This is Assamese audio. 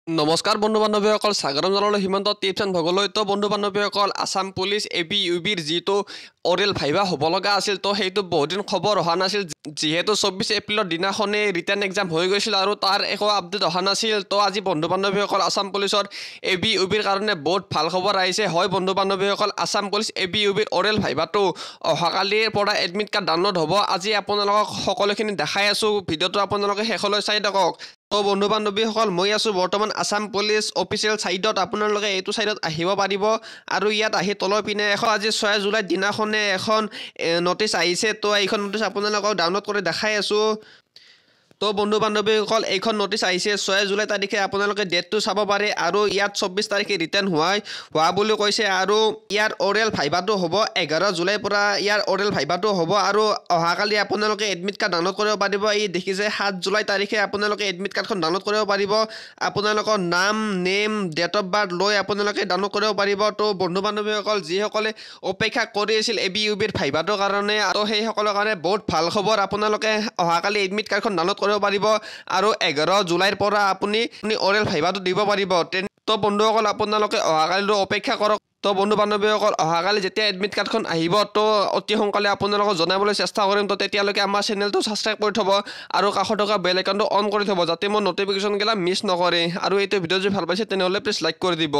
নমস্কাৰ বন্ধু বান্ধৱীসকল, স্বাগতম জনালোঁ সীমান্ত টিপছ এণ্ড ভগলৈ। তো বন্ধু বান্ধৱীসকল, Assam police A B U বিৰ যিটো অৰেল ভাইভা হ'ব লগা আছিল, তো সেইটো বহুদিন খবৰ অহা নাছিল, যিহেতু 24 এপ্ৰিলৰ দিনাখনেই ৰিটাৰ্ণ এক্সাম হৈ গৈছিল আৰু তাৰ একো আপডেট অহা নাছিল। তো আজি বন্ধু বান্ধৱীসকল, আছাম পুলিচৰ এ বি ইউ বিৰ কাৰণে বহুত ভাল খবৰ আহিছে। হয় বন্ধু বান্ধৱীসকল, Assam police A B U বিৰ অৰেল ভাইভাটো অহাকালিৰ পৰা এডমিট কাৰ্ড ডাউনলোড হ'ব। আজি আপোনালোকক সকলোখিনি দেখাই আছোঁ, ভিডিঅ'টো আপোনালোকে শেষলৈ চাই থাকক। তো বন্ধু বান্ধৱীসকল, মই আছোঁ বৰ্তমান আছাম পুলিচ অফিচিয়েল ছাইডত। আপোনালোকে এইটো ছাইডত আহিব পাৰিব আৰু ইয়াত আহি তলৰ পিনে এখন আজি 6 জুলাইৰ দিনাখনে এখন নটিচ আহিছে। তো এইখন নটিচ আপোনালোকক ডাউনলোড কৰি দেখাই আছোঁ। তো বন্ধু বান্ধৱীসকল, এইখন নটিচ আহিছে 6 জুলাই তাৰিখে, আপোনালোকে ডেটটো চাব পাৰে। আৰু ইয়াত 24 তাৰিখে ৰিটাৰ্ণ হোৱা বুলি কৈছে আৰু ইয়াৰ অৰেল ভাইভাটো হ'ব 11 জুলাইৰ পৰা, ইয়াৰ অৰেল ভাইভাটো হ'ব আৰু অহাকালি আপোনালোকে এডমিট কাৰ্ড ডাউনলোড কৰিব পাৰিব। এই দেখিছে, 7 জুলাই তাৰিখে আপোনালোকে এডমিট কাৰ্ডখন ডাউনলোড কৰিব পাৰিব। আপোনালোকৰ নাম, নেম, ডেট অফ বাৰ্থ লৈ আপোনালোকে ডাউনলোড কৰিব পাৰিব। তো বন্ধু বান্ধৱীসকল, যিসকলে অপেক্ষা কৰি আছিল এ বি ইউ বিৰ ভাইভাটোৰ কাৰণে, তো সেইসকলৰ কাৰণে বহুত ভাল খবৰ। আপোনালোকে অহাকালি এডমিট কাৰ্ডখন ডাউনলোড কৰিব পাৰিব আৰু 11 জুলাইৰ পৰা আপুনি অৰেল ভাইভাটো দিব পাৰিব। তো বন্ধুসকল, আপোনালোকে অহাকালিলৈ অপেক্ষা কৰক। তো বন্ধু বান্ধৱীসকল, অহাকালি যেতিয়া এডমিট কাৰ্ডখন আহিব, তো অতি সোনকালে আপোনালোকক জনাবলৈ চেষ্টা কৰিম। তো তেতিয়ালৈকে আমাৰ চেনেলটো ছাবস্ক্ৰাইব কৰি থ'ব আৰু কাষত থকা বেল আইকনটো অন কৰি থ'ব, যাতে মোৰ নটিফিকেশ্যনগিলা মিছ নকৰে। আৰু এইটো ভিডিঅ' যদি ভাল পাইছে, তেনেহ'লে প্লিজ লাইক কৰি দিব।